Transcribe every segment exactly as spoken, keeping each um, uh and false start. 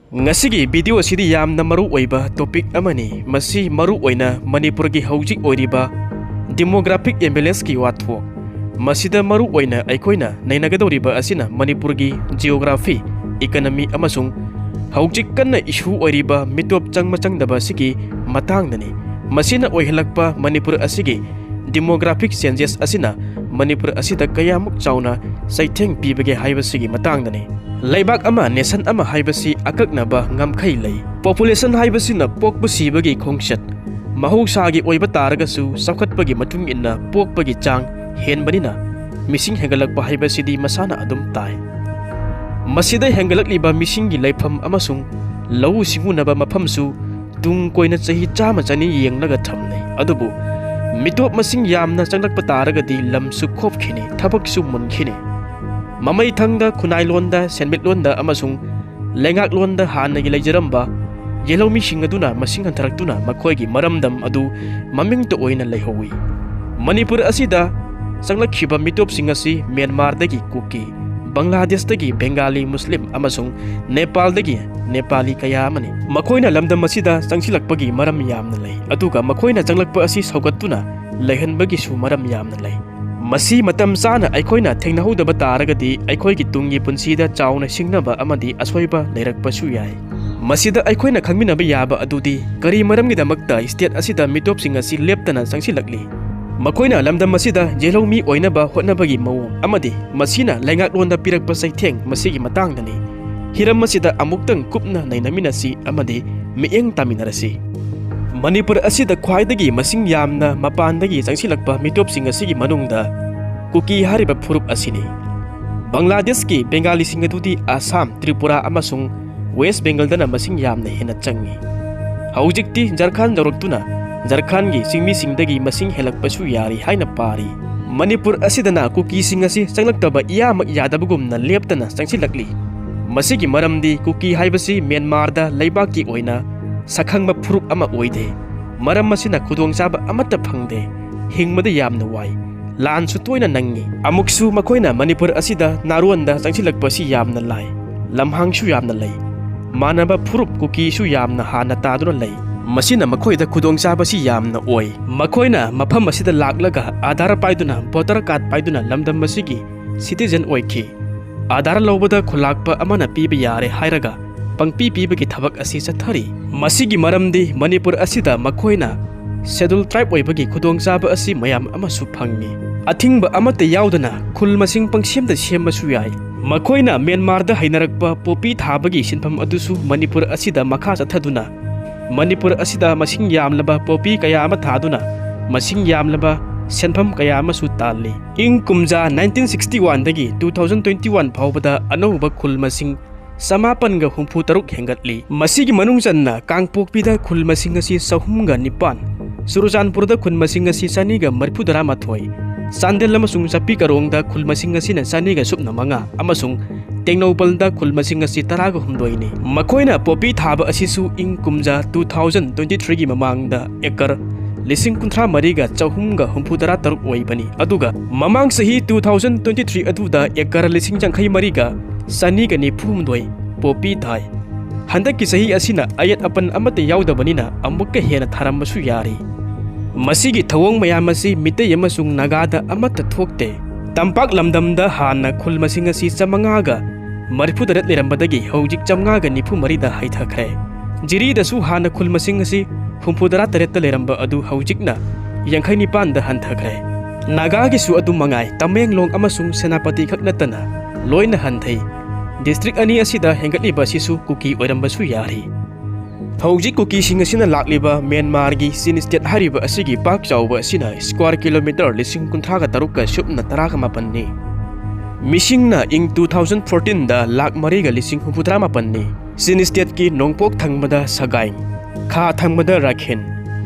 ꯉꯁꯤꯒꯤ video ꯑꯁꯤꯗꯤ ꯌꯥꯝꯅ ꯃꯔꯨ ꯑꯣꯏꯕ topic ꯑꯃꯅꯤ꯫ ꯃꯁꯤ ꯃꯔꯨ ꯑꯣꯏꯅ ꯃꯅꯤꯄꯨꯔꯒꯤ ꯍꯧꯖꯤꯛ ꯑꯣꯏꯔꯤꯕ demographic imbalanceꯀꯤ ꯋꯥꯊꯣꯛ꯫ ꯃꯁꯤꯗ ꯃꯔꯨ ꯑꯣꯏꯅ ꯑꯩꯈꯣꯏꯅ ꯅꯩꯅꯒꯗꯧꯔꯤꯕ ꯑꯁꯤꯅ ꯃꯅꯤꯄꯨꯔꯒꯤ geography, economy ꯑꯃꯁꯨꯡ ꯍꯧꯖꯤꯛ ꯀꯟꯅ issue ꯑꯣꯏꯔꯤꯕ ꯃꯤꯇꯣꯞ ꯆꯪꯕ ꯆꯪꯗꯕ ꯑꯁꯤꯒꯤ ꯃꯇꯥꯡꯗꯅꯤ꯫ ꯃꯁꯤꯅ ꯑꯣꯏꯍꯜꯂꯛꯄ ꯃꯅꯤꯄꯨꯔ ꯑꯁꯤꯒꯤ demographic changes ꯑꯁꯤꯅ ꯃꯅꯤꯄꯨꯔ ꯑꯁꯤꯗ ꯀꯌꯥꯃꯨꯛ ꯆꯥꯎꯅ ꯆꯩꯊꯦꯡ ꯄꯤꯕꯒꯦ ꯍꯥꯏꯕꯁꯤꯒꯤ ꯃꯇꯥꯡꯗꯅꯤ꯫ ꯂꯩꯕꯥꯛ ꯑꯃ, nation ꯑꯃ ꯍꯥꯏꯕꯁꯤ ꯑꯀꯛꯅꯕ ꯉꯝꯈꯩ ꯂꯩ꯫ Population ꯍꯥꯏꯕꯁꯤꯅ ꯄꯣꯛꯄ ꯁꯤꯕꯒꯤ ꯈꯣꯡꯆꯠ꯫ ꯃꯍꯧꯁꯥꯒꯤ ꯑꯣꯏꯕ ꯇꯥꯔꯒꯁꯨ ꯆꯥꯎꯈꯠꯄꯒꯤ ꯃꯇꯨꯡ ꯏꯟꯅ ꯄꯣꯛꯄꯒꯤ ꯆꯥꯡ ꯍꯦꯟꯕꯅꯤꯅ ꯃꯤꯁꯤꯡ ꯍꯦꯟꯒꯠꯂꯛꯄ ꯍꯥꯏꯕꯁꯤꯗꯤ ꯃꯁꯥꯅ ꯑꯗꯨꯝ ꯇꯥꯏ꯫ ꯃꯁꯤꯗ ꯍꯦꯟꯒꯠꯂꯛꯂꯤꯕ ꯃꯤꯁꯤꯡꯒꯤ ꯂꯩꯐꯝ ꯑꯃꯁꯨꯡ ꯂꯧꯎ ꯁꯤꯡꯎꯅꯕ ꯃꯐꯝꯁꯨ ꯇꯨꯡ ꯀꯣꯏꯅ ꯆꯍꯤ ꯆꯥꯝꯃ ꯆꯅꯤ ꯌꯦꯡꯂꯒ ꯊꯝꯂꯦ꯫ ꯑꯗꯨꯕꯨ ꯃꯤꯇꯣꯞ ꯃꯁꯤꯡ ꯌꯥꯝꯅ ꯆꯪꯂꯛꯄ ꯇꯥꯔꯒꯗꯤ ꯂꯝꯁꯨ ꯈꯣꯞꯈꯤꯅꯤ, ꯊꯕꯛꯁꯨ ꯃꯨꯟꯈꯤꯅꯤ꯫ ꯃꯃꯩꯊꯪꯗ ꯈꯨꯟꯅꯥꯏꯂꯣꯟꯗ, ꯁꯦꯟꯃꯤꯠꯂꯣꯟꯗ ꯑꯃꯁꯨꯡ ꯂꯩꯉꯥꯛꯂꯣꯟꯗ ꯍꯥꯟꯅꯒꯤ ꯂꯩꯖꯔꯝꯕ ꯌꯦꯜꯍꯧꯃꯤꯁꯤꯡ ꯑꯗꯨꯅ ꯃꯁꯤꯡ ꯍꯟꯊꯔꯛꯇꯨꯅ ꯃꯈꯣꯏꯒꯤ ꯃꯔꯝꯗꯝ ꯑꯗꯨ ꯃꯃꯤꯡꯇ ꯑꯣꯏꯅ ꯂꯩꯍꯧꯏ꯫ ꯃꯅꯤꯄꯨꯔ ꯑꯁꯤꯗ ꯆꯪꯂꯛꯈꯤꯕ ꯃꯤꯇꯣꯞꯁꯤꯡ ꯑꯁꯤ ꯃ꯭ꯌꯥꯟꯃꯥꯔꯗꯒꯤ ꯀꯨꯀꯤ, ꯕꯪꯒ꯭ꯂꯥꯗꯦꯁꯇꯒꯤ ꯕꯦꯡꯒꯥꯂꯤ ꯃꯨꯁꯂꯤꯝ ꯑꯃꯁꯨꯡ ꯅꯦꯄꯥꯜꯗꯒꯤ ꯅꯦꯄꯥꯂꯤ ꯀꯌꯥ ꯑꯃꯅꯤ꯫ ꯃꯈꯣꯏꯅ ꯂꯝꯗꯝ ꯑꯁꯤꯗ ꯆꯪꯁꯤꯜꯂꯛꯄꯒꯤ ꯃꯔꯝ ꯌꯥꯝꯅ ꯂꯩ, ꯑꯗꯨꯒ ꯃꯈꯣꯏꯅ ꯆꯪꯂꯛꯄ ꯑꯁꯤ ꯁꯧꯒꯠꯇꯨꯅ ꯂꯩꯍꯟꯕꯒꯤꯁꯨ ꯃꯔꯝ ꯌꯥꯝꯅ ꯂꯩ꯫ ꯃꯁꯤ ꯃꯇꯝ ꯆꯥꯅ ꯑꯩꯈꯣꯏꯅ ꯊꯦꯡꯅꯍꯧꯗꯕ ꯇꯥꯔꯒꯗꯤ ꯑꯩꯈꯣꯏꯒꯤ ꯇꯨꯡꯒꯤ ꯄꯨꯟꯁꯤꯗ ꯆꯥꯎꯅ ꯁꯤꯡꯅꯕ ꯑꯃꯗꯤ ꯑꯁꯣꯏꯕ ꯂꯩꯔꯛꯄꯁꯨ ꯌꯥꯏ꯫ ꯃꯁꯤꯗ ꯑꯩꯈꯣꯏꯅ ꯈꯪꯃꯤꯟꯅꯕ ꯌꯥꯕ ꯑꯗꯨꯗꯤ ꯀꯔꯤ ꯃꯔꯝꯒꯤꯗꯃꯛꯇ state ꯑꯁꯤꯗ ꯃꯤꯇꯣꯞꯁꯤꯡ ꯑꯁꯤ ꯂꯦꯞꯇꯅ ꯆꯪꯁꯤꯜꯂꯛꯂꯤ? ꯃꯈꯣꯏꯅ ꯂꯝꯗꯝ ꯑꯁꯤꯗ ꯌꯦꯜꯍꯧꯃꯤ ꯑꯣꯏꯅꯕ ꯍꯣꯠꯅꯕꯒꯤ ꯃꯑꯣꯡ ꯑꯃꯗꯤ ꯃꯁꯤꯅ ꯂꯩꯉꯥꯛꯂꯣꯟꯗ ꯄꯤꯔꯛꯄ ꯆꯩꯊꯦꯡ, ꯃꯁꯤꯒꯤ ꯃꯇꯥꯡꯗꯅꯤ꯫ ꯍꯤꯔꯝ ꯑꯁꯤꯗ ꯑꯃꯨꯛꯇꯪ ꯀꯨꯞꯅ ꯅꯩꯅꯃꯤꯟꯅꯁꯤ ꯑꯃꯗꯤ ꯃꯤꯠꯌꯦꯡ ꯇꯥꯃꯤꯟꯅꯔꯁꯤ꯫ ꯃꯅꯤꯄꯨꯔ ꯑꯁꯤꯗ ꯈ꯭ꯋꯥꯏꯗꯒꯤ ꯃꯁꯤꯡ ꯌꯥꯝꯅ ꯃꯄꯥꯟꯗꯒꯤ ꯆꯪꯁꯤꯜꯂꯛꯄ ꯃꯤꯇꯣꯞꯁꯤꯡ ꯑꯁꯤꯒꯤ ꯃꯅꯨꯡꯗ ꯀꯨꯀꯤ ꯍꯥꯏꯔꯤꯕ ꯐꯨꯔꯨꯞ ꯑꯁꯤꯅꯤ꯫ ꯕꯪꯒ꯭ꯂꯥꯗꯦꯁꯀꯤ ꯕꯦꯡꯒꯥꯂꯤꯁꯤꯡ ꯑꯗꯨꯗꯤ ꯑꯁꯥꯝ, ꯇ꯭ꯔꯤꯄꯨꯔꯥ ꯑꯃꯁꯨꯡ ꯋꯦꯁ ꯕꯦꯡꯒꯜꯗꯅ ꯃꯁꯤꯡ ꯌꯥꯝꯅ ꯍꯦꯟꯅ ꯆꯪꯏ꯫ ꯍꯧꯖꯤꯛꯇꯤ ꯖꯔꯈꯥꯟ ꯌꯧꯔꯛꯇꯨꯅ ꯖꯔꯈꯥꯟꯒꯤ ꯆꯤꯡꯃꯤꯁꯤꯡꯗꯒꯤ ꯃꯁꯤꯡ ꯍꯦꯜꯂꯛꯄꯁꯨ ꯌꯥꯔꯤ ꯍꯥꯏꯅ ꯄꯥꯔꯤ꯫ ꯃꯅꯤꯄꯨꯔ ꯑꯁꯤꯗꯅ ꯀꯨꯀꯤꯁꯤꯡ ꯑꯁꯤ ꯆꯪꯂꯛꯇꯕ ꯏꯌꯥꯃꯛ ꯌꯥꯗꯕꯒꯨꯝꯅ ꯂꯦꯞꯇꯅ ꯆꯪꯁꯤꯜꯂꯛꯂꯤ꯫ ꯃꯁꯤꯒꯤ ꯃꯔꯝꯗꯤ ꯀꯨꯀꯤ ꯍꯥꯏꯕꯁꯤ ꯃ꯭ꯌꯥꯟꯃꯥꯔꯗ ꯂꯩꯕꯥꯛꯀꯤ ꯑꯣꯏꯅ ꯁꯛꯈꯪꯕ ꯐꯨꯔꯨꯞ ꯑꯃ ꯑꯣꯏꯗꯦ꯫ ꯃꯔꯝ ꯑꯁꯤꯅ ꯈꯨꯗꯣꯡꯆꯥꯕ ꯑꯃꯠꯇ ꯐꯪꯗꯦ꯫ ꯍꯤꯡꯕꯗ ꯌꯥꯝꯅ ꯋꯥꯏ꯫ ꯂꯥꯟꯁꯨ ꯇꯣꯏꯅ ꯅꯪꯉꯤ꯫ ꯑꯃꯨꯛꯁꯨ ꯃꯈꯣꯏꯅ ꯃꯅꯤꯄꯨꯔ ꯑꯁꯤꯗ ꯅꯥꯔꯣꯟꯗ ꯆꯪꯁꯤꯜꯂꯛꯄꯁꯤ ꯌꯥꯝꯅ ꯂꯥꯏ꯫ ꯂꯝꯍꯥꯡꯁꯨ ꯌꯥꯝꯅ ꯂꯩ꯫ ꯃꯥꯟꯅꯕ ꯐꯨꯔꯨꯞ ꯀꯨꯀꯤꯁꯨ ꯌꯥꯝꯅ ꯍꯥꯟꯅ ꯇꯥꯗꯨꯅ ꯂꯩ꯫ ꯃꯁꯤꯅ ꯃꯈꯣꯏꯗ ꯈꯨꯗꯣꯡꯆꯥꯕꯁꯤ ꯌꯥꯝꯅ ꯑꯣꯏ꯫ ꯃꯈꯣꯏꯅ ꯃꯐꯝ ꯑꯁꯤꯗ ꯂꯥꯛꯂꯒ ꯑꯥꯙꯥꯔ ꯄꯥꯏꯗꯨꯅ, ꯚꯣꯇꯔ ꯀꯥꯔꯗ ꯄꯥꯏꯗꯨꯅ ꯂꯝꯗꯝ ꯑꯁꯤꯒꯤ ꯁꯤꯇꯤꯖꯟ ꯑꯣꯏꯈꯤ꯫ ꯑꯥꯙꯥꯔ ꯂꯧꯕꯗ ꯈꯨꯂꯥꯛꯄ ꯑꯃꯅ ꯄꯤꯕ ꯌꯥꯔꯦ ꯍꯥꯏꯔꯒ ꯄꯪꯄꯤ ꯄꯤꯕꯒꯤ ꯊꯕꯛ ꯑꯁꯤ ꯆꯠꯊꯔꯤ꯫ ꯃꯁꯤꯒꯤ ꯃꯔꯝꯗꯤ ꯃꯅꯤꯄꯨꯔ ꯑꯁꯤꯗ ꯃꯈꯣꯏꯅ ꯁꯦꯗꯨꯜ ꯇ꯭ꯔꯥꯏꯕ ꯑꯣꯏꯕꯒꯤ ꯈꯨꯗꯣꯡꯆꯥꯕ ꯑꯁꯤ ꯃꯌꯥꯝ ꯑꯃꯁꯨ ꯐꯪꯏ꯫ ꯑꯊꯤꯡꯕ ꯑꯃꯠꯇ ꯌꯥꯎꯗꯅ ꯈꯨꯜ ꯃꯁꯤꯡ ꯄꯪꯁꯦꯝꯗ ꯁꯦꯝꯕꯁꯨ ꯌꯥꯏ꯫ ꯃꯈꯣꯏꯅ ꯃ꯭ꯌꯥꯟꯃꯥꯔꯗ ꯍꯩꯅꯔꯛꯄ ꯄꯣꯄꯤ ꯊꯥꯕꯒꯤ ꯁꯤꯟꯐꯝ ꯑꯗꯨꯁꯨ ꯃꯅꯤꯄꯨꯔ ꯑꯁꯤꯗ ꯃꯈꯥ ꯆꯠꯊꯗꯨꯅ, ꯃꯅꯤꯄꯨꯔ ꯑꯁꯤꯗ ꯃꯁꯤꯡ ꯌꯥꯝꯂꯕ ꯄꯣꯄꯤ ꯀꯌꯥ ꯑꯃ ꯊꯥꯗꯨꯅ ꯃꯁꯤꯡ ꯌꯥꯝꯂꯕ ꯁꯦꯟꯐꯝ ꯀꯌꯥ ꯑꯃꯁꯨ ꯇꯥꯜꯂꯤ꯫ ꯏꯪ ꯀꯨꯝꯖꯥ ꯅꯥꯏꯟꯇꯤꯟ ꯁꯤꯛꯁꯇꯤ ꯋꯥꯟꯗꯒꯤ ꯇꯨ ꯊꯥꯎꯖꯟ ꯇ꯭ꯋꯦꯟꯇꯤ ꯋꯥꯟ ꯐꯥꯎꯕꯗ ꯑꯅꯧꯕ ꯈꯨꯜ ꯃꯁꯤꯡ ꯆꯃꯥꯄꯟꯒ ꯍꯨꯝꯐꯨ ꯇꯔꯨꯛ ꯍꯦꯟꯒꯠꯂꯤ꯫ ꯃꯁꯤꯒꯤ ꯃꯅꯨꯡ ꯆꯟꯅ ꯀꯥꯡꯄꯣꯛꯄꯤꯗ ꯈꯨꯜ ꯃꯁꯤꯡ ꯑꯁꯤ ꯆꯍꯨꯝꯒ ꯅꯤꯄꯥꯟ, ꯆꯨꯔꯆꯥꯟꯄꯨꯔꯗ ꯈꯨꯜ ꯃꯁꯤꯡ ꯑꯁꯤ ꯆꯅꯤꯒ ꯃꯔꯤꯐꯨ ꯇꯔꯥ ꯃꯥꯊꯣꯏ, ꯆꯥꯟꯗꯦꯜ ꯑꯃꯁꯨꯡ ꯆꯥꯄꯤ ꯀꯥꯔꯣꯡꯗ ꯈꯨꯜ ꯃꯁꯤꯡ ꯑꯁꯤꯅ ꯆꯅꯤꯒ ꯁꯨꯞꯅ ꯃꯉꯥ ꯑꯃꯁꯨꯡ ꯇꯦꯡꯅꯧꯄꯜꯗ ꯈꯨꯜ ꯃꯁꯤꯡ ꯑꯁꯤ ꯇꯔꯥꯒ ꯍꯨꯝꯗꯣꯏꯅꯤ꯫ ꯃꯈꯣꯏꯅ ꯄꯣꯄꯤ ꯊꯥꯕ ꯑꯁꯤꯁꯨ ꯏꯪ ꯀꯨꯝꯖꯥ ꯇꯨ ꯊꯥꯎꯖꯟ ꯇ꯭ꯋꯦꯟꯇꯤ ꯊ꯭ꯔꯤꯒꯤ ꯃꯃꯥꯡꯗ ꯑꯦꯀꯔ ꯂꯤꯁꯤꯡ ꯀꯨꯟꯊ꯭ꯔꯥ ꯃꯔꯤꯒ ꯆꯍꯨꯝꯒ ꯍꯨꯝꯐꯨ ꯇꯔꯥ ꯇꯔꯨꯛ ꯑꯣꯏꯕꯅꯤ꯫ ꯑꯗꯨꯒ ꯃꯃꯥꯡ ꯆꯍꯤ ꯇꯨ ꯊꯥꯎꯖꯟ ꯇ꯭ꯋꯦꯟꯇꯤ ꯊ꯭ꯔꯤ ꯑꯗꯨꯗ ꯑꯦꯀꯔ ꯂꯤꯁꯤꯡ ꯌꯥꯡꯈꯩ ꯃꯔꯤꯒ ꯆꯅꯤꯒ ꯅꯤꯐꯨ ꯍꯨꯝꯗꯣꯏ ꯄꯣꯄꯤ ꯊꯥꯏ꯫ ꯍꯟꯗꯛꯀꯤ ꯆꯍꯤ ꯑꯁꯤꯅ ꯑꯌꯦꯠ ꯑꯄꯟ ꯑꯃꯠꯇ ꯌꯥꯎꯗꯕꯅꯤꯅ ꯑꯃꯨꯛꯀ ꯍꯦꯟꯅ ꯊꯥꯔꯝꯕꯁꯨ ꯌꯥꯔꯤ꯫ ꯃꯁꯤꯒꯤ ꯊꯧꯑꯣꯡ ꯃꯌꯥꯝ ꯑꯁꯤ ꯃꯤꯇꯩ ꯑꯃꯁꯨꯡ ꯅꯥꯒꯥꯗ ꯑꯃꯠꯇ ꯊꯣꯛꯇꯦ꯫ ꯇꯝꯄꯥꯛ ꯂꯝꯗꯝꯗ ꯍꯥꯟꯅ ꯈꯨꯜ ꯃꯁꯤꯡ ꯑꯁꯤ ꯆꯥꯃꯉꯥꯒ ꯃꯔꯤꯐꯨ ꯇꯔꯦꯠ ꯂꯩꯔꯝꯕꯗꯒꯤ ꯍꯧꯖꯤꯛ ꯆꯥꯃꯉꯥꯒ ꯅꯤꯐꯨ ꯃꯔꯤꯗ ꯍꯩꯊꯈ꯭ꯔꯦ꯫ ꯖꯤꯔꯤꯗꯁꯨ ꯍꯥꯟꯅ ꯈꯨꯜ ꯃꯁꯤꯡ ꯑꯁꯤ ꯍꯨꯝꯐꯨ ꯇꯔꯥ ꯇꯔꯦꯠꯇ ꯂꯩꯔꯝꯕ ꯑꯗꯨ ꯍꯧꯖꯤꯛꯅ ꯌꯥꯡꯈꯩ ꯅꯤꯄꯥꯟꯗ ꯍꯟꯊꯈ꯭ꯔꯦ꯫ ꯅꯥꯒꯥꯒꯤꯁꯨ ꯑꯗꯨ ꯃꯉꯥꯏ, ꯇꯃꯦꯡꯂꯣꯡ ꯑꯃꯁꯨꯡ ꯁꯦꯅꯥꯄꯇꯤ ꯈꯛ ꯅꯠꯇꯅ ꯂꯣꯏꯅ ꯍꯟꯊꯩ꯫ ꯗꯤꯁꯇ꯭ꯔꯤꯛ ꯑꯅꯤ ꯑꯁꯤꯗ ꯍꯦꯟꯒꯠꯂꯤꯕ ꯑꯁꯤꯁꯨ ꯀꯨꯀꯤ ꯑꯣꯏꯔꯝꯕꯁꯨ ꯌꯥꯔꯤ꯫ ꯍꯧꯖꯤꯛ ꯀꯨꯀꯤꯁꯤꯡ ꯑꯁꯤꯅ ꯂꯥꯛꯂꯤꯕ ꯃ꯭ꯌꯥꯟꯃꯥꯔꯒꯤ ꯆꯤꯟ ꯁ꯭ꯇꯦꯠ ꯍꯥꯏꯔꯤꯕ ꯑꯁꯤꯒꯤ ꯄꯥꯛ ꯆꯥꯎꯕ ꯑꯁꯤꯅ ꯁ꯭ꯀ꯭ꯋꯥꯔ ꯀꯤꯂꯣꯃꯤꯇꯔ ꯂꯤꯁꯤꯡ ꯀꯨꯟꯊ꯭ꯔꯥꯒ ꯇꯔꯨꯛꯀ ꯁꯨꯞꯅ ꯇꯔꯥꯒ ꯃꯥꯄꯟꯅꯤ꯫ ꯃꯤꯁꯤꯡꯅ ꯏꯪ ꯇꯨ ꯊꯥꯎꯖꯟ ꯐꯣꯔꯇꯤꯟꯗ ꯂꯥꯛ ꯃꯔꯤꯒ ꯂꯤꯁꯤꯡ ꯍꯨꯝꯐꯨꯇꯔꯥ ꯃꯥꯄꯟꯅꯤ꯫ ꯆꯤꯟ ꯁ꯭ꯇꯦꯠꯀꯤ ꯅꯣꯡꯄꯣꯛ ꯊꯪꯕꯗ ꯁꯒꯥꯏ, ꯈꯥ ꯊꯪꯕꯗ ꯔꯥꯈꯦꯟ,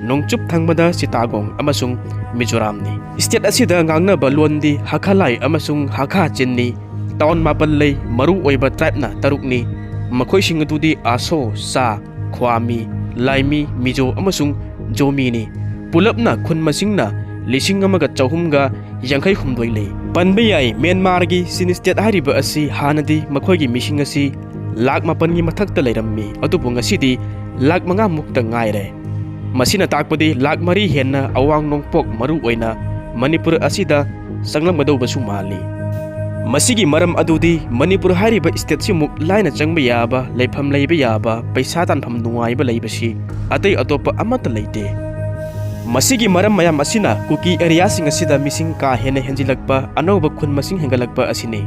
ꯅꯣꯡꯆꯨꯞ ꯊꯪꯕꯗ ꯆꯤꯇꯥꯒꯣꯡ ꯑꯃꯁꯨꯡ ꯃꯤꯖꯣꯔꯥꯝꯅꯤ꯫ ꯁ꯭ꯇꯦꯠ ꯑꯁꯤꯗ ꯉꯥꯡꯅꯕ ꯂꯣꯟꯗꯤ ꯍꯥꯈꯥꯂꯥꯏ ꯑꯃꯁꯨꯡ ꯍꯥꯈꯥ ꯆꯤꯟꯅꯤ꯫ ꯇꯥꯎꯟ ꯃꯥꯄꯜ ꯂꯩ, ꯃꯔꯨ ꯑꯣꯏꯕ ꯇ꯭ꯔꯥꯏꯕꯅ ꯇꯔꯨꯛꯅꯤ꯫ ꯃꯈꯣꯏꯁꯤꯡ ꯑꯗꯨꯗꯤ ꯑꯥꯁꯣ, ꯁꯥ, ꯈ꯭ꯋꯥꯃꯤ, ꯂꯥꯏꯃꯤ, ꯃꯤꯖꯣ ꯑꯃꯁꯨꯡ ꯖꯣꯃꯤꯅꯤ꯫ ꯄꯨꯂꯞꯅ ꯈꯨꯟ ꯃꯁꯤꯡꯅ ꯂꯤꯁꯤꯡ ꯑꯃꯒ ꯆꯍꯨꯝꯒ ꯌꯥꯡꯈꯩ ꯍꯨꯝꯗꯣꯏ ꯂꯩ꯫ ꯄꯟꯕ ꯌꯥꯏ, ꯃ꯭ꯌꯥꯟꯃꯥꯔꯒꯤ ꯆꯤꯟ ꯁ꯭ꯇꯦꯠ ꯍꯥꯏꯔꯤꯕ ꯑꯁꯤ ꯍꯥꯟꯅꯗꯤ ꯃꯈꯣꯏꯒꯤ ꯃꯤꯁꯤꯡ ꯑꯁꯤ ꯂꯥꯈ ꯃꯥꯄꯟꯒꯤ ꯃꯊꯛꯇ ꯂꯩꯔꯝꯃꯤ, ꯑꯗꯨꯕꯨ ꯉꯁꯤꯗꯤ ꯂꯥꯈ ꯃꯉꯥ ꯃꯨꯛꯇ ꯉꯥꯏꯔꯦ꯫ ꯃꯁꯤꯅ ꯇꯥꯛꯄꯗꯤ ꯂꯥꯈ ꯃꯔꯤ ꯍꯦꯟꯅ ꯑꯋꯥꯡ ꯅꯣꯡꯄꯣꯛ, ꯃꯔꯨ ꯑꯣꯏꯅ ꯃꯅꯤꯄꯨꯔ ꯑꯁꯤꯗ ꯆꯪꯂꯝꯒꯗꯧꯕꯁꯨ ꯃꯥꯜꯂꯤ꯫ ꯃꯁꯤꯒꯤ ꯃꯔꯝ ꯑꯗꯨꯗꯤ ꯃꯅꯤꯄꯨꯔ ꯍꯥꯏꯔꯤꯕ stateꯁꯤꯃꯨꯛ ꯂꯥꯏꯅ ꯆꯪꯕ ꯌꯥꯕ, ꯂꯩꯐꯝ ꯂꯩꯕ ꯌꯥꯕ, ꯄꯩꯁꯥ ꯇꯥꯟꯐꯝ ꯅꯨꯡꯉꯥꯏꯕ ꯂꯩꯕꯁꯤ ꯑꯇꯩ ꯑꯇꯣꯞꯄ ꯑꯃꯠꯇ ꯂꯩꯇꯦ꯫ ꯃꯁꯤꯒꯤ ꯃꯔꯝ ꯃꯌꯥꯝ ꯑꯁꯤꯅ ꯀꯨꯀꯤ areaꯁꯤꯡ ꯑꯁꯤꯗ ꯃꯤꯁꯤꯡ ꯀꯥ ꯍꯦꯟꯅ ꯍꯦꯟꯖꯤꯜꯂꯛꯄ, ꯑꯅꯧꯕ ꯈꯨꯟ ꯃꯁꯤꯡ ꯍꯦꯟꯒꯠꯂꯛꯄ ꯑꯁꯤꯅꯤ꯫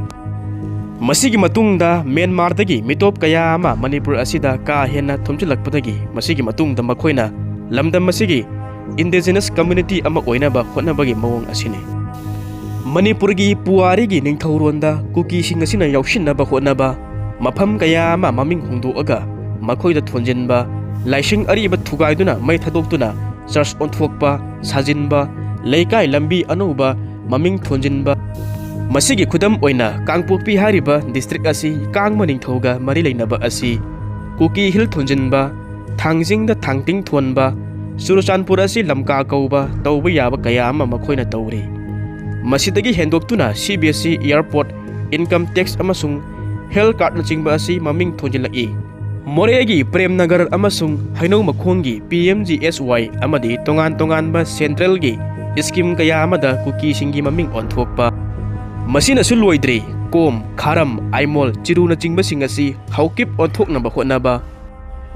ꯃꯁꯤꯒꯤ ꯃꯇꯨꯡꯗ ꯃ꯭ꯌꯥꯟꯃꯥꯔꯗꯒꯤ ꯃꯤꯇꯣꯞ ꯀꯌꯥ ꯑꯃ ꯃꯅꯤꯄꯨꯔ ꯑꯁꯤꯗ ꯀꯥ ꯍꯦꯟꯅ ꯊꯨꯝꯖꯤꯜꯂꯛꯄꯗꯒꯤ ꯃꯁꯤꯒꯤ ꯃꯇꯨꯡꯗ ꯃꯈꯣꯏꯅ ꯂꯝꯗꯝ ꯑꯁꯤꯒꯤ indigenous community ꯑꯃ ꯑꯣꯏꯅꯕ ꯍꯣꯠꯅꯕꯒꯤ ꯃꯑꯣꯡ ꯑꯁꯤꯅꯤ꯫ ꯃꯅꯤꯄꯨꯔꯒꯤ ꯄꯨꯋꯥꯔꯤꯒꯤ ꯅꯤꯡꯊꯧꯔꯣꯟꯗ ꯀꯨꯀꯤꯁꯤꯡ ꯑꯁꯤꯅ ꯌꯥꯎꯁꯤꯟꯅꯕ ꯍꯣꯠꯅꯕ, ꯃꯐꯝ ꯀꯌꯥ ꯑꯃ ꯃꯃꯤꯡ ꯍꯣꯡꯗꯣꯛꯑꯒ ꯃꯈꯣꯏꯗ ꯊꯣꯟꯖꯤꯟꯕ, ꯂꯥꯏꯁꯪ ꯑꯔꯤꯕ ꯊꯨꯒꯥꯏꯗꯨꯅ ꯃꯩ ꯊꯥꯗꯣꯛꯇꯨꯅ church ꯑꯣꯟꯊꯣꯛꯄ, ꯁꯥꯖꯤꯟꯕ, ꯂꯩꯀꯥꯏ ꯂꯝꯕꯤ ꯑꯅꯧꯕ ꯃꯃꯤꯡ ꯊꯣꯟꯖꯤꯟꯕ꯫ ꯃꯁꯤꯒꯤ ꯈꯨꯗꯝ ꯑꯣꯏꯅ ꯀꯥꯡꯄꯣꯛꯄꯤ ꯍꯥꯏꯔꯤꯕ district ꯑꯁꯤ ꯀꯥꯡꯕ ꯅꯤꯡꯊꯧꯒ ꯃꯔꯤ ꯂꯩꯅꯕ ꯑꯁꯤ ꯀꯨꯀꯤ ꯍꯤꯜ ꯊꯣꯟꯖꯤꯟꯕ, ꯊꯥꯡꯖꯤꯡꯗ ꯊꯥꯡꯇꯤꯡ ꯊꯣꯟꯕ, ꯆꯨꯔꯆꯥꯟꯄꯨꯔ ꯑꯁꯤ ꯂꯝꯀꯥ ꯀꯧꯕ, ꯇꯧꯕ ꯌꯥꯕ ꯀꯌꯥ ꯑꯃ ꯃꯈꯣꯏꯅ ꯇꯧꯔꯤ꯫ ꯃꯁꯤꯗꯒꯤ ꯍꯦꯟꯗꯣꯛꯇꯨꯅ CBSE, airport, income tax ꯑꯃꯁꯨꯡ health cardꯅꯆꯤꯡꯕ ꯑꯁꯤ ꯃꯃꯤꯡ ꯊꯣꯟꯖꯤꯜꯂꯛꯏ꯫ ꯃꯣꯔꯦꯒꯤ ꯄ꯭ꯔꯦꯝ ꯅꯒꯔ ꯑꯃꯁꯨꯡ ꯍꯩꯅꯧ ꯃꯈꯣꯡꯒꯤ PMGSY ꯑꯃꯗꯤ ꯇꯣꯉꯥꯟ ꯇꯣꯉꯥꯟꯕ centralꯒꯤ scheme ꯀꯌꯥ ꯑꯃꯗ ꯀꯨꯀꯤꯁꯤꯡꯒꯤ ꯃꯃꯤꯡ ꯑꯣꯟꯊꯣꯛꯄ꯫ ꯃꯁꯤꯅꯁꯨ ꯂꯣꯏꯗ꯭ꯔꯤ, ꯀꯣꯝ, ꯈꯥꯔꯝ, ꯑꯥꯏꯃꯣꯜ, ꯆꯤꯔꯨꯅꯆꯤꯡꯕꯁꯤꯡ ꯑꯁꯤ ꯍꯧꯀꯤꯞ ꯑꯣꯟꯊꯣꯛꯅꯕ ꯍꯣꯠꯅꯕ꯫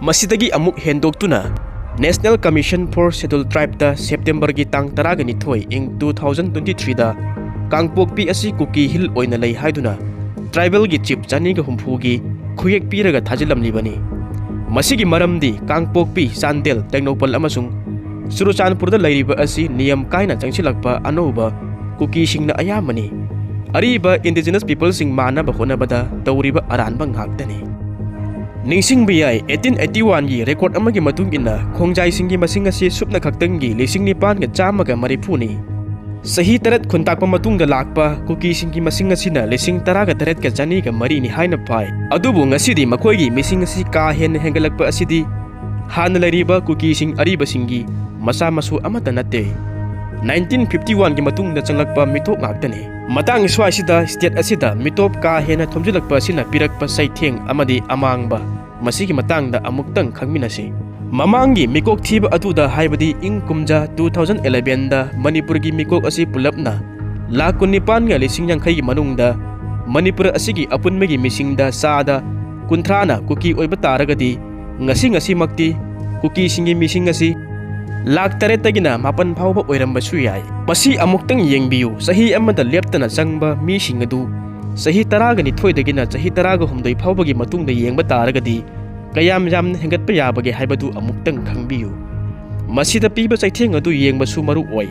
ꯃꯁꯤꯗꯒꯤ ꯑꯃꯨꯛ ꯍꯦꯟꯗꯣꯛꯇꯨꯅ National Commission for Scheduled Tribeꯇ Septemberꯒꯤ ꯇꯥꯡ ꯇꯔꯥꯒ ꯅꯤꯊꯣꯏ ꯏꯪ two thousand twenty threeꯗ ꯀꯥꯡꯄꯣꯛꯄꯤ ꯑꯁꯤ ꯀꯨꯀꯤ ꯍꯤꯜ ꯑꯣꯏꯅ ꯂꯩ ꯍꯥꯏꯗꯨꯅ tribal chief ꯆꯅꯤꯒ ꯍꯨꯝꯐꯨꯒꯤ ꯈꯨꯌꯦꯛ ꯄꯤꯔꯒ ꯊꯥꯖꯤꯜꯂꯝꯂꯤꯕꯅꯤ꯫ ꯃꯁꯤꯒꯤ ꯃꯔꯝꯗꯤ ꯀꯥꯡꯄꯣꯛꯄꯤ, ꯆꯥꯟꯗꯦꯜ, ꯇꯦꯡꯅꯧꯄꯜ ꯑꯃꯁꯨꯡ ꯆꯨꯔꯆꯥꯟꯄꯨꯔꯗ ꯂꯩꯔꯤꯕ ꯑꯁꯤ ꯅꯤꯌꯝ ꯀꯥꯏꯅ ꯆꯪꯁꯤꯜꯂꯛꯄ ꯑꯅꯧꯕ ꯀꯨꯀꯤꯁꯤꯡꯅ ꯑꯌꯥꯝꯕꯅꯤ꯫ ꯑꯔꯤꯕ indigenous peopleꯁꯤꯡ ꯃꯥꯟꯅꯕ ꯍꯣꯠꯅꯕꯗ ꯇꯧꯔꯤꯕ ꯑꯔꯥꯟꯕ ꯉꯥꯛꯇꯅꯤ꯫ ꯅꯤꯡꯁꯤꯡꯕ ꯌꯥꯏ, eighteen eighty oneꯒꯤ record ꯑꯃꯒꯤ ꯃꯇꯨꯡ ꯏꯟꯅ ꯈꯣꯡꯖꯥꯏꯁꯤꯡꯒꯤ ꯃꯁꯤꯡ ꯑꯁꯤ ꯁꯨꯞꯅ ꯈꯛꯇꯪꯒꯤ ꯂꯤꯁꯤꯡ ꯅꯤꯄꯥꯟꯒ ꯆꯥꯝꯃꯒ ꯃꯔꯤꯐꯨꯅꯤ꯫ ꯆꯍꯤ ꯇꯔꯦꯠ ꯈꯨꯟꯇꯥꯛꯄ ꯃꯇꯨꯡꯗ ꯂꯥꯛꯄ ꯀꯨꯀꯤꯁꯤꯡꯒꯤ ꯃꯁꯤꯡ ꯑꯁꯤꯅ ꯂꯤꯁꯤꯡ ꯇꯔꯥꯒ ꯇꯔꯦꯠꯀ ꯆꯅꯤꯒ ꯃꯔꯤꯅꯤ ꯍꯥꯏꯅ ꯄꯥꯏ꯫ ꯑꯗꯨꯕꯨ ꯉꯁꯤꯗꯤ ꯃꯈꯣꯏꯒꯤ ꯃꯤꯁꯤꯡ ꯑꯁꯤ ꯀꯥ ꯍꯦꯟꯅ ꯍꯦꯟꯒꯠꯂꯛꯄ ꯑꯁꯤꯗꯤ ꯍꯥꯟꯅ ꯂꯩꯔꯤꯕ ꯀꯨꯀꯤꯁꯤꯡ ꯑꯔꯤꯕꯁꯤꯡꯒꯤ ꯃꯆꯥ ꯃꯁꯨ ꯑꯃꯠꯇ ꯅꯠꯇꯦ꯫ ꯅꯥꯏꯟꯇꯤꯟ ꯐꯤꯐꯇꯤ ꯋꯥꯟꯒꯤ ꯃꯇꯨꯡꯗ ꯆꯪꯂꯛꯄ ꯃꯤꯇꯣꯞ ꯉꯥꯛꯇꯅꯤ꯫ ꯃꯇꯥꯡ ꯁ꯭ꯋꯥꯏꯁꯤꯗ state ꯑꯁꯤꯗ ꯃꯤꯇꯣꯞ ꯀꯥ ꯍꯦꯟꯅ ꯊꯣꯝꯖꯤꯜꯂꯛꯄ ꯑꯁꯤꯅ ꯄꯤꯔꯛꯄ ꯆꯩꯊꯦꯡ ꯑꯃꯗꯤ ꯑꯃꯥꯡꯕ, ꯃꯁꯤꯒꯤ ꯃꯇꯥꯡꯗ ꯑꯃꯨꯛꯇꯪ ꯈꯪꯃꯤꯟꯅꯁꯤ꯫ ꯃꯃꯥꯡꯒꯤ ꯃꯤꯀꯣꯛ ꯊꯤꯕ ꯑꯗꯨꯗ, ꯍꯥꯏꯕꯗꯤ ꯏꯪ ꯀꯨꯝꯖꯥ two thousand elevenꯗ ꯃꯅꯤꯄꯨꯔꯒꯤ ꯃꯤꯀꯣꯛ ꯑꯁꯤ ꯄꯨꯂꯞꯅ ꯂꯥꯈ ꯀꯨꯟꯅꯤꯄꯥꯟꯒ ꯂꯤꯁꯤꯡ ꯌꯥꯡꯈꯩꯒꯤ ꯃꯅꯨꯡꯗ ꯃꯅꯤꯄꯨꯔ ꯑꯁꯤꯒꯤ ꯑꯄꯨꯟꯕꯒꯤ ꯃꯤꯁꯤꯡꯗ ꯆꯥꯗ ꯀꯨꯟꯊ꯭ꯔꯥꯅ ꯀꯨꯀꯤ ꯑꯣꯏꯕ ꯇꯥꯔꯒꯗꯤ, ꯉꯁꯤ ꯉꯁꯤꯃꯛꯇꯤ ꯀꯨꯀꯤꯁꯤꯡꯒꯤ ꯃꯤꯁꯤꯡ ꯑꯁꯤ ꯂꯥꯈ ꯇꯔꯦꯠꯇꯒꯤꯅ ꯃꯥꯄꯟ ꯐꯥꯎꯕ ꯑꯣꯏꯔꯝꯕꯁꯨ ꯌꯥꯏ꯫ ꯃꯁꯤ ꯑꯃꯨꯛꯇꯪ ꯌꯦꯡꯕꯤꯌꯨ, ꯆꯍꯤ ꯑꯃꯗ ꯂꯦꯞꯇꯅ ꯆꯪꯕ ꯃꯤꯁꯤꯡ ꯑꯗꯨ ꯆꯍꯤ ꯇꯔꯥꯒ ꯅꯤꯊꯣꯏꯗꯒꯤꯅ ꯆꯍꯤ ꯇꯔꯥꯒ ꯍꯨꯝꯗꯣꯏ ꯐꯥꯎꯕꯒꯤ ꯃꯇꯨꯡꯗ ꯌꯦꯡꯕ ꯇꯥꯔꯒꯗꯤ, ꯀꯌꯥꯝ ꯌꯥꯝꯅ ꯍꯦꯟꯒꯠꯄ ꯌꯥꯕꯒꯦ ꯍꯥꯏꯕꯗꯨ ꯑꯃꯨꯛꯇꯪ ꯈꯪꯕꯤꯌꯨ꯫ ꯃꯁꯤꯗ ꯄꯤꯕ ꯆꯩꯊꯦꯡ ꯑꯗꯨ ꯌꯦꯡꯕꯁꯨ ꯃꯔꯨ ꯑꯣꯏ꯫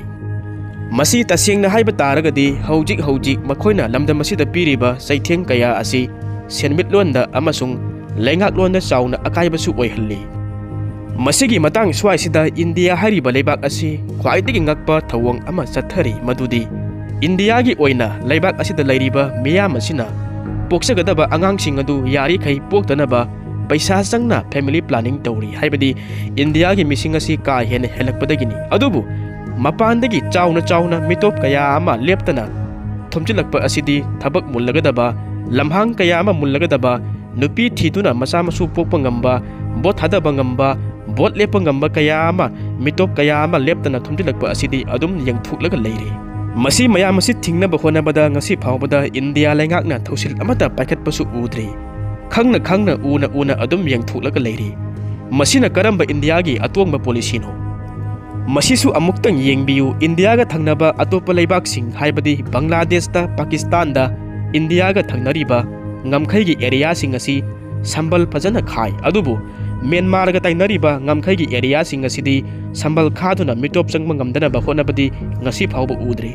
ꯃꯁꯤ ꯇꯁꯦꯡꯅ ꯍꯥꯏꯕ ꯇꯥꯔꯒꯗꯤ, ꯍꯧꯖꯤꯛ ꯍꯧꯖꯤꯛ ꯃꯈꯣꯏꯅ ꯂꯝꯗꯝ ꯑꯁꯤꯗ ꯄꯤꯔꯤꯕ ꯆꯩꯊꯦꯡ ꯀꯌꯥ ꯑꯁꯤ ꯁꯦꯟꯃꯤꯠꯂꯣꯟꯗ ꯑꯃꯁꯨꯡ ꯂꯩꯉꯥꯛꯂꯣꯟꯗ ꯆꯥꯎꯅ ꯑꯀꯥꯏꯕꯁꯨ ꯑꯣꯏꯍꯜꯂꯤ꯫ ꯃꯁꯤꯒꯤ ꯃꯇꯥꯡ ꯁ꯭ꯋꯥꯏꯁꯤꯗ ꯏꯟꯗꯤꯌꯥ ꯍꯥꯏꯔꯤꯕ ꯂꯩꯕꯥꯛ ꯑꯁꯤ ꯈ꯭ꯋꯥꯏꯗꯒꯤ ꯉꯛꯄ ꯊꯧꯑꯣꯡ ꯑꯃ ꯆꯠꯊꯔꯤ, ꯃꯗꯨꯗꯤ ꯏꯟꯗꯤꯌꯥꯒꯤ ꯑꯣꯏꯅ ꯂꯩꯕꯥꯛ ꯑꯁꯤꯗ ꯂꯩꯔꯤꯕ ꯃꯤꯌꯥꯝ ꯑꯁꯤꯅ ꯄꯣꯛꯆꯒꯗꯕ ꯑꯉꯥꯡꯁꯤꯡ ꯑꯗꯨ ꯌꯥꯔꯤꯈꯩ ꯄꯣꯛꯇꯅꯕ ꯄꯩꯁꯥ ꯆꯪꯅ family planning ꯇꯧꯔꯤ, ꯍꯥꯏꯕꯗꯤ ꯏꯟꯗꯤꯌꯥꯒꯤ ꯃꯤꯁꯤꯡ ꯑꯁꯤ ꯀꯥ ꯍꯦꯟꯅ ꯍꯦꯜꯂꯛꯄꯗꯒꯤꯅꯤ꯫ ꯑꯗꯨꯕꯨ ꯃꯄꯥꯟꯗꯒꯤ ꯆꯥꯎꯅ ꯆꯥꯎꯅ ꯃꯤꯇꯣꯞ ꯀꯌꯥ ꯑꯃ ꯂꯦꯞꯇꯅ ꯊꯣꯝꯖꯤꯜꯂꯛꯄ ꯑꯁꯤꯗꯤ ꯊꯕꯛ ꯃꯨꯜꯂꯒꯗꯕ, ꯂꯝꯍꯥꯡ ꯀꯌꯥ ꯑꯃ ꯃꯨꯜꯂꯒꯗꯕ, ꯅꯨꯄꯤ ꯊꯤꯗꯨꯅ ꯃꯆꯥ ꯃꯁꯨ ꯄꯣꯛꯄ ꯉꯝꯕ, ꯚꯣꯠ ꯊꯥꯗꯕ ꯉꯝꯕ, ꯚꯣꯠ ꯂꯦꯞꯄ ꯉꯝꯕ ꯀꯌꯥ ꯑꯃ, ꯃꯤꯇꯣꯞ ꯀꯌꯥ ꯑꯃ ꯂꯦꯞꯇꯅ ꯊꯣꯝꯖꯤꯜꯂꯛꯄ ꯑꯁꯤꯗꯤ ꯑꯗꯨꯝ ꯌꯦꯡꯊꯣꯛꯂꯒ ꯂꯩꯔꯤ꯫ ꯃꯁꯤ ꯃꯌꯥꯝ ꯑꯁꯤ ꯊꯤꯡꯅꯕ ꯍꯣꯠꯅꯕꯗ ꯉꯁꯤ ꯐꯥꯎꯕꯗ ꯏꯟꯗꯤꯌꯥ ꯂꯩꯉꯥꯛꯅ ꯊꯧꯁꯤꯜ ꯑꯃꯠꯇ ꯄꯥꯏꯈꯠꯄꯁꯨ ꯎꯗ꯭ꯔꯤ꯫ ꯈꯪꯅ ꯈꯪꯅ, ꯎꯅ ꯎꯅ ꯑꯗꯨꯝ ꯌꯦꯡꯊꯣꯛꯂꯒ ꯂꯩꯔꯤ꯫ ꯃꯁꯤꯅ ꯀꯔꯝꯕ ꯏꯟꯗꯤꯌꯥꯒꯤ ꯑꯇꯣꯡꯕ ꯄꯣꯂꯤꯁꯤꯅꯣ? ꯃꯁꯤꯁꯨ ꯑꯃꯨꯛꯇꯪ ꯌꯦꯡꯕꯤꯌꯨ, ꯏꯟꯗꯤꯌꯥꯒ ꯊꯪꯅꯕ ꯑꯇꯣꯞꯄ ꯂꯩꯕꯥꯛꯁꯤꯡ, ꯍꯥꯏꯕꯗꯤ ꯕꯪꯒ꯭ꯂꯥꯗꯦꯁꯇ, ꯄꯥꯀꯤꯁꯇꯥꯟꯗ, ꯏꯟꯗꯤꯌꯥꯒ ꯊꯪꯅꯔꯤꯕ ꯉꯝꯈꯩꯒꯤ ꯑꯦꯔꯤꯌꯥꯁꯤꯡ ꯑꯁꯤ ꯁꯝꯕꯜ ꯐꯖꯅ ꯈꯥꯏ, ꯑꯗꯨꯕꯨ ꯃ꯭ꯌꯥꯟꯃꯥꯔꯒ ꯇꯥꯏꯅꯔꯤꯕ ꯉꯝꯈꯩꯒꯤ ꯑꯦꯔꯤꯌꯥꯁꯤꯡ ꯑꯁꯤꯗꯤ ꯁꯝꯕꯜ ꯈꯥꯗꯨꯅ ꯃꯤꯇꯣꯞ ꯆꯪꯕ ꯉꯝꯗꯅꯕ ꯍꯣꯠꯅꯕꯗꯤ ꯉꯁꯤ ꯐꯥꯎꯕ ꯎꯗ꯭ꯔꯤ꯫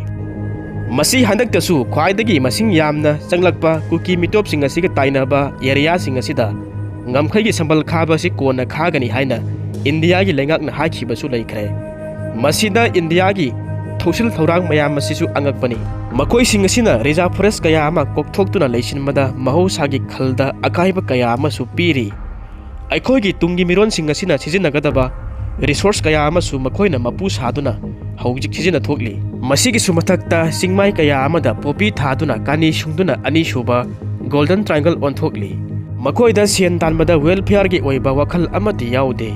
ꯃꯁꯤ ꯍꯟꯗꯛꯇꯁꯨ ꯈ꯭ꯋꯥꯏꯗꯒꯤ ꯃꯁꯤꯡ ꯌꯥꯝꯅ ꯆꯪꯂꯛꯄ ꯀꯨꯀꯤ ꯃꯤꯇꯣꯞꯁꯤꯡ ꯑꯁꯤꯒ ꯇꯥꯏꯅꯕ ꯑꯦꯔꯤꯌꯥꯁꯤꯡ ꯑꯁꯤꯗ ꯉꯝꯈꯩꯒꯤ ꯁꯝꯕꯜ ꯈꯥꯕ ꯑꯁꯤ ꯀꯣꯟꯅ ꯈꯥꯒꯅꯤ ꯍꯥꯏꯅ ꯏꯟꯗꯤꯌꯥꯒꯤ ꯂꯩꯉꯥꯛꯅ ꯍꯥꯏꯈꯤꯕꯁꯨ ꯂꯩꯈ꯭ꯔꯦ꯫ ꯃꯁꯤꯗ ꯏꯟꯗꯤꯌꯥꯒꯤ ꯊꯧꯁꯤꯜ ꯊꯧꯔꯥꯡ ꯃꯌꯥꯝ ꯑꯁꯤꯁꯨ ꯑꯉꯛꯄꯅꯤ꯫ ꯃꯈꯣꯏꯁꯤꯡ ꯑꯁꯤꯅ reserve forest ꯀꯌꯥ ꯑꯃ ꯀꯣꯛꯊꯣꯛꯇꯨꯅ ꯂꯩꯁꯤꯟꯕꯗ ꯃꯍꯧꯁꯥꯒꯤ ꯈꯜꯗ ꯑꯀꯥꯏꯕ ꯀꯌꯥ ꯑꯃꯁꯨ ꯄꯤꯔꯤ꯫ ꯑꯩꯈꯣꯏꯒꯤ ꯇꯨꯡꯒꯤ ꯃꯤꯔꯣꯟꯁꯤꯡ ꯑꯁꯤꯅ ꯁꯤꯖꯤꯟꯅꯒꯗꯕ ꯔꯤꯁꯣꯔꯁ ꯀꯌꯥ ꯑꯃꯁꯨ ꯃꯈꯣꯏꯅ ꯃꯄꯨ ꯁꯥꯗꯨꯅ ꯍꯧꯖꯤꯛ ꯁꯤꯖꯤꯟꯅꯊꯣꯛꯂꯤ꯫ ꯃꯁꯤꯒꯤꯁꯨ ꯃꯊꯛꯇ ꯆꯤꯡꯃꯥꯏ ꯀꯌꯥ ꯑꯃꯗ ꯄꯣꯄꯤ ꯊꯥꯗꯨꯅ ꯀꯥꯅꯤ ꯁꯨꯡꯗꯨꯅ ꯑꯅꯤꯁꯨꯕ ꯒꯣꯜꯗꯟ ꯇ꯭ꯔꯥꯏꯡꯒꯜ ꯑꯣꯟꯊꯣꯛꯂꯤ꯫ ꯃꯈꯣꯏꯗ ꯁꯦꯟ ꯇꯥꯟꯕꯗ ꯋꯦꯜꯐꯤꯌꯔꯒꯤ ꯑꯣꯏꯕ ꯋꯥꯈꯜ ꯑꯃꯠꯇ ꯌꯥꯎꯗꯦ꯫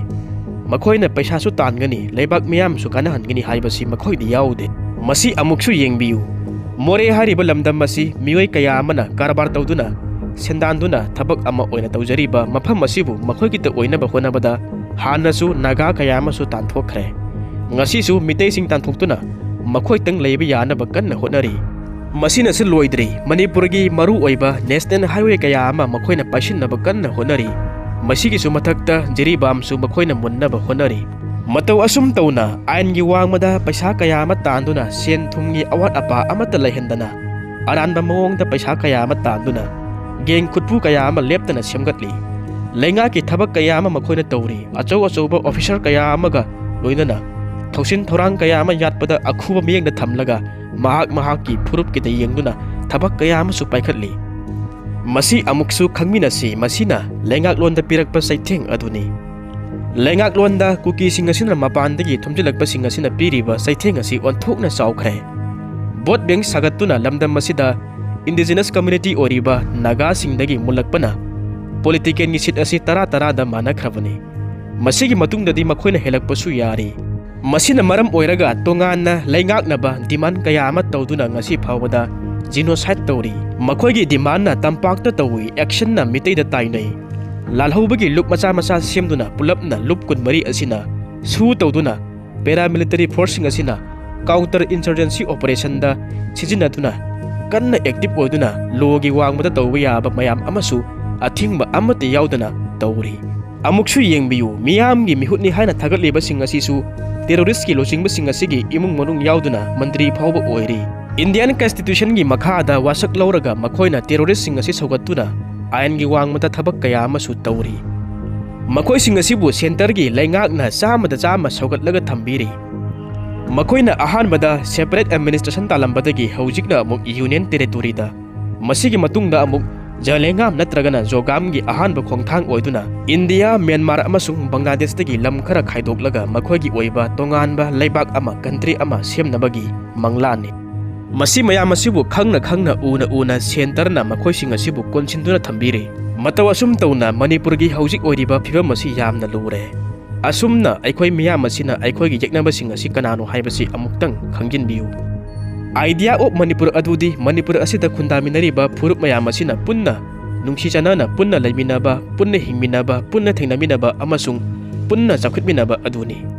ꯃꯈꯣꯏꯅ ꯄꯩꯁꯥꯁꯨ ꯇꯥꯟꯒꯅꯤ, ꯂꯩꯕꯥꯛ ꯃꯤꯌꯥꯝꯁꯨ ꯀꯥꯟꯅꯍꯟꯒꯅꯤ ꯍꯥꯏꯕꯁꯤ ꯃꯈꯣꯏꯗꯤ ꯌꯥꯎꯗꯦ꯫ ꯃꯁꯤ ꯑꯃꯨꯛꯁꯨ ꯌꯦꯡꯕꯤꯌꯨ꯫ ꯃꯣꯔꯦ ꯍꯥꯏꯔꯤꯕ ꯂꯝꯗꯝ ꯑꯁꯤ ꯃꯤꯑꯣꯏ ꯀꯌꯥ ꯑꯃꯅ ꯀꯔꯕꯥꯔ ꯇꯧꯗꯨꯅ, ꯁꯦꯟꯗꯥꯟꯗꯨꯅ ꯊꯕꯛ ꯑꯃ ꯑꯣꯏꯅ ꯇꯧꯖꯔꯤꯕ ꯃꯐꯝ ꯑꯁꯤꯕꯨ ꯃꯈꯣꯏꯒꯤꯇ ꯑꯣꯏꯅꯕ ꯍꯣꯠꯅꯕꯗ ꯍꯥꯟꯅꯁꯨ ꯅꯥꯒꯥ ꯀꯌꯥ ꯑꯃꯁꯨ ꯇꯥꯟꯊꯣꯛꯈ꯭ꯔꯦ꯫ ꯉꯁꯤꯁꯨ ꯃꯤꯇꯩꯁꯤꯡ ꯇꯥꯟꯊꯣꯛꯇꯨꯅ ꯃꯈꯣꯏꯇꯪ ꯂꯩꯕ ꯌꯥꯅꯕ ꯀꯟꯅ ꯍꯣꯠꯅꯔꯤ꯫ ꯃꯁꯤꯅꯁꯨ ꯂꯣꯏꯗ꯭ꯔꯤ, ꯃꯅꯤꯄꯨꯔꯒꯤ ꯃꯔꯨ ꯑꯣꯏꯕ ꯅꯦꯁꯅꯦꯜ ꯍꯥꯏꯋꯦ ꯀꯌꯥ ꯑꯃ ꯃꯈꯣꯏꯅ ꯄꯥꯏꯁꯤꯟꯅꯕ ꯀꯟꯅ ꯍꯣꯠꯅꯔꯤ꯫ ꯃꯁꯤꯒꯤꯁꯨ ꯃꯊꯛꯇ ꯖꯤꯔꯤꯕꯥꯝꯁꯨ ꯃꯈꯣꯏꯅ ꯃꯨꯟꯅꯕ ꯍꯣꯠꯅꯔꯤ꯫ ꯃꯇꯧ ꯑꯁꯨꯝ ꯇꯧꯅ ꯑꯥꯏꯟꯒꯤ ꯋꯥꯡꯃꯗ ꯄꯩꯁꯥ ꯀꯌꯥ ꯑꯃ ꯇꯥꯟꯗꯨꯅ ꯁꯦꯟ ꯊꯨꯝꯒꯤ ꯑꯋꯥꯠ ꯑꯄꯥ ꯑꯃꯠꯇ ꯂꯩꯍꯟꯗꯅ ꯑꯔꯥꯟꯕ ꯃꯑꯣꯡꯗ ꯄꯩꯁꯥ ꯀꯌꯥ ꯑꯃ ꯇꯥꯟꯗꯨꯅ ꯒꯦꯡ ꯈꯨꯠꯄꯨ ꯀꯌꯥ ꯑꯃ ꯂꯦꯞꯇꯅ ꯁꯦꯝꯒꯠꯂꯤ꯫ ꯂꯩꯉꯥꯛꯀꯤ ꯊꯕꯛ ꯀꯌꯥ ꯑꯃ ꯃꯈꯣꯏꯅ ꯇꯧꯔꯤ꯫ ꯑꯆꯧ ꯑꯆꯧꯕ ꯑꯣꯐꯤꯁꯔ ꯀꯌꯥ ꯑꯃꯒ ꯂꯣꯏꯅꯅ ꯊꯧꯁꯤꯟ ꯊꯧꯔꯥꯡ ꯀꯌꯥ ꯑꯃ ꯌꯥꯠꯄꯗ ꯑꯈꯨꯕ ꯃꯤꯠꯌꯦꯡꯗ ꯊꯝꯂꯒ ꯃꯍꯥꯛ ꯃꯍꯥꯛꯀꯤ ꯐꯨꯔꯨꯞꯀꯤꯗ ꯌꯦꯡꯗꯨꯅ ꯊꯕꯛ ꯀꯌꯥ ꯑꯃꯁꯨ ꯄꯥꯏꯈꯠꯂꯤ꯫ ꯃꯁꯤ ꯑꯃꯨꯛꯁꯨ ꯈꯪꯃꯤꯟꯅꯁꯤ, ꯃꯁꯤꯅ ꯂꯩꯉꯥꯛꯂꯣꯟꯗ ꯄꯤꯔꯛꯄ ꯆꯩꯊꯦꯡ ꯑꯗꯨꯅꯤ꯫ ꯂꯩꯉꯥꯛꯂꯣꯟꯗ ꯀꯨꯀꯤꯁꯤꯡ ꯑꯁꯤꯅ ꯃꯄꯥꯟꯗꯒꯤ ꯊꯨꯝꯖꯤꯜꯂꯛꯄꯁꯤꯡ ꯑꯁꯤꯅ ꯄꯤꯔꯤꯕ ꯆꯩꯊꯦꯡ ꯑꯁꯤ ꯑꯣꯟꯊꯣꯛꯅ ꯆꯥꯎꯈ꯭ꯔꯦ꯫ ꯚꯣꯠ ꯕꯦꯡ ꯁꯥꯒꯠꯇꯨꯅ ꯂꯝꯗꯝ ꯑꯁꯤꯗ ꯏꯟꯗꯤꯖꯤꯅꯁ ꯀꯝꯃ꯭ꯌꯨꯅꯤꯇꯤ ꯑꯣꯏꯔꯤꯕ ꯅꯥꯒꯥꯁꯤꯡꯗꯒꯤ ꯃꯨꯜꯂꯛꯄꯅ ꯄꯣꯂꯤꯇꯤꯀꯦꯜꯒꯤ ꯁꯤꯠ ꯑꯁꯤ ꯇꯔꯥ ꯇꯔꯥꯗ ꯃꯥꯟꯅꯈ꯭ꯔꯕꯅꯤ꯫ ꯃꯁꯤꯒꯤ ꯃꯇꯨꯡꯗꯗꯤ ꯃꯈꯣꯏꯅ ꯍꯦꯜꯂꯛꯄꯁꯨ ꯌꯥꯔꯤ꯫ ꯃꯁꯤꯅ ꯃꯔꯝ ꯑꯣꯏꯔꯒ ꯇꯣꯉꯥꯟꯅ ꯂꯩꯉꯥꯛꯅꯕ ꯗꯤꯃꯥꯟ ꯀꯌꯥ ꯑꯃ ꯇꯧꯗꯨꯅ ꯉꯁꯤ ꯐꯥꯎꯕꯗ ꯖꯤꯅꯣꯁꯥꯏꯠ ꯇꯧꯔꯤ꯫ ꯃꯈꯣꯏꯒꯤ ꯗꯤꯃꯥꯟꯅ ꯇꯝꯄꯥꯛꯇ ꯇꯧꯏ, ꯑꯦꯛꯁꯟꯅ ꯃꯤꯇꯩꯗ ꯇꯥꯏꯅꯩ꯫ ꯂꯥꯜꯍꯧꯕꯒꯤ ꯂꯨꯞ ꯃꯆꯥ ꯃꯆꯥ ꯁꯦꯝꯗꯨꯅ ꯄꯨꯂꯞꯅ ꯂꯨꯞ ꯀꯨꯟꯃꯔꯤ ꯑꯁꯤꯅ ꯁꯨ ꯇꯧꯗꯨꯅ ꯄꯦꯔꯥꯃꯤꯂꯤꯇꯔꯤ ꯐꯣꯔꯁꯁꯤꯡ ꯑꯁꯤꯅ ꯀꯥꯎꯟꯇꯔ ꯏꯟꯁꯔꯖꯦꯟꯁꯤ ꯑꯣꯄꯔꯦꯁꯟꯗ ꯁꯤꯖꯤꯟꯅꯗꯨꯅ ꯀꯟꯅ ꯑꯦꯛꯇꯤꯚ ꯑꯣꯏꯗꯨꯅ ꯂꯣꯒꯤ ꯋꯥꯡꯃꯗ ꯇꯧꯕ ꯌꯥꯕ ꯃꯌꯥꯝ ꯑꯃꯁꯨ ꯑꯊꯤꯡꯕ ꯑꯃꯠꯇ ꯌꯥꯎꯗꯅ ꯇꯧꯔꯤ꯫ ꯑꯃꯨꯛꯁꯨ ꯌꯦꯡꯕꯤꯌꯨ, ꯃꯤꯌꯥꯝꯒꯤ ꯃꯤꯍꯨꯠꯅꯤ ꯍꯥꯏꯅ ꯊꯥꯒꯠꯂꯤꯕꯁꯤꯡ ꯑꯁꯤꯁꯨ ꯇꯦꯔꯣꯔꯤꯁ꯭ꯠꯀꯤ ꯂꯨꯆꯤꯡꯕꯁꯤꯡ ꯑꯁꯤꯒꯤ ꯏꯃꯨꯡ ꯃꯅꯨꯡ ꯌꯥꯎꯗꯨꯅ ꯃꯟꯇ꯭ꯔꯤ ꯐꯥꯎꯕ ꯑꯣꯏꯔꯤ꯫ ꯏꯟꯗꯤꯌꯟ ꯀꯟꯁꯇꯤꯇ꯭ꯌꯨꯁꯟꯒꯤ ꯃꯈꯥꯗ ꯋꯥꯁꯛ ꯂꯧꯔꯒ ꯃꯈꯣꯏꯅ ꯇꯦꯔꯣꯔꯤꯁ꯭ꯠꯁꯤꯡ ꯑꯁꯤ ꯁꯧꯒꯠꯇꯨꯅ ꯑꯥꯏꯟꯒꯤ ꯋꯥꯡꯃꯗ ꯊꯕꯛ ꯀꯌꯥ ꯑꯃꯁꯨ ꯇꯧꯔꯤ꯫ ꯃꯈꯣꯏꯁꯤꯡ ꯑꯁꯤꯕꯨ ꯁꯦꯟꯇꯔꯒꯤ ꯂꯩꯉꯥꯛꯅ ꯆꯥꯝꯃꯗ ꯆꯥꯝꯃ ꯁꯧꯒꯠꯂꯒ ꯊꯝꯕꯤꯔꯤ꯫ ꯃꯈꯣꯏꯅ ꯑꯍꯥꯟꯕꯗ ꯁꯦꯄꯔꯦꯠ ꯑꯦꯗꯃꯤꯅꯤꯁꯇ꯭ꯔꯦꯁꯟ ꯇꯥꯜꯂꯝꯕꯗꯒꯤ ꯍꯧꯖꯤꯛꯅ ꯑꯃꯨꯛ ꯌꯨꯅꯤꯌꯟ ꯇꯦꯔꯤꯇꯣꯔꯤꯗ, ꯃꯁꯤꯒꯤ ꯃꯇꯨꯡꯗ ꯑꯃꯨꯛ ꯖꯂꯦꯡꯉꯥꯝ ꯅꯠꯇ꯭ꯔꯒꯅ ꯖꯣꯒꯥꯝꯒꯤ ꯑꯍꯥꯟꯕ ꯈꯣꯡꯊꯥꯡ ꯑꯣꯏꯗꯨꯅ ꯏꯟꯗꯤꯌꯥ, ꯃ꯭ꯌꯥꯟꯃꯥꯔ ꯑꯃꯁꯨꯡ ꯕꯪꯒ꯭ꯂꯥꯗꯦꯁꯇꯒꯤ ꯂꯝ ꯈꯔ ꯈꯥꯏꯗꯣꯛꯂꯒ ꯃꯈꯣꯏꯒꯤ ꯑꯣꯏꯕ ꯇꯣꯉꯥꯟꯕ ꯂꯩꯕꯥꯛ ꯑꯃ, ꯀꯟꯇ꯭ꯔꯤ ꯑꯃ ꯁꯦꯝꯅꯕꯒꯤ ꯃꯪꯂꯥꯟꯅꯤ꯫ ꯃꯁꯤ ꯃꯌꯥꯝ ꯑꯁꯤꯕꯨ ꯈꯪꯅ ꯈꯪꯅ, ꯎꯅ ꯎꯅ ꯁꯦꯟꯇꯔꯅ ꯃꯈꯣꯏꯁꯤꯡ ꯑꯁꯤꯕꯨ ꯀꯣꯟꯁꯤꯟꯗꯨꯅ ꯊꯝꯕꯤꯔꯤ꯫ ꯃꯇꯧ ꯑꯁꯨꯝ ꯇꯧꯅ ꯃꯅꯤꯄꯨꯔꯒꯤ ꯍꯧꯖꯤꯛ ꯑꯣꯏꯔꯤꯕ ꯐꯤꯕꯝ ꯑꯁꯤ ꯌꯥꯝꯅ ꯂꯨꯔꯦ꯫ ꯑꯁꯨꯝꯅ ꯑꯩꯈꯣꯏ ꯃꯤꯌꯥꯝ ꯑꯁꯤꯅ ꯑꯩꯈꯣꯏꯒꯤ ꯌꯦꯛꯅꯕꯁꯤꯡ ꯑꯁꯤ ꯀꯅꯥꯅꯣ ꯍꯥꯏꯕꯁꯤ ꯑꯃꯨꯛꯇꯪ ꯈꯪꯖꯤꯟꯕꯤꯌꯨ꯫ Idea of ꯃꯅꯤꯄꯨꯔ ꯑꯗꯨꯗꯤ ꯃꯅꯤꯄꯨꯔ ꯑꯁꯤꯗ ꯈꯨꯟꯗꯥꯃꯤꯟꯅꯔꯤꯕ ꯐꯨꯔꯨꯞ ꯃꯌꯥꯝ ꯑꯁꯤꯅ ꯄꯨꯟꯅ ꯅꯨꯡꯁꯤ ꯆꯥꯟꯅꯅ ꯄꯨꯟꯅ ꯂꯩꯃꯤꯟꯅꯕ, ꯄꯨꯟꯅ ꯍꯤꯡꯃꯤꯟꯅꯕ, ꯄꯨꯟꯅ ꯊꯦꯡꯅꯃꯤꯟꯅꯕ ꯑꯃꯁꯨꯡ ꯄꯨꯟꯅ ꯆꯥꯎꯈꯠꯃꯤꯟꯅꯕ ꯑꯗꯨꯅꯤ꯫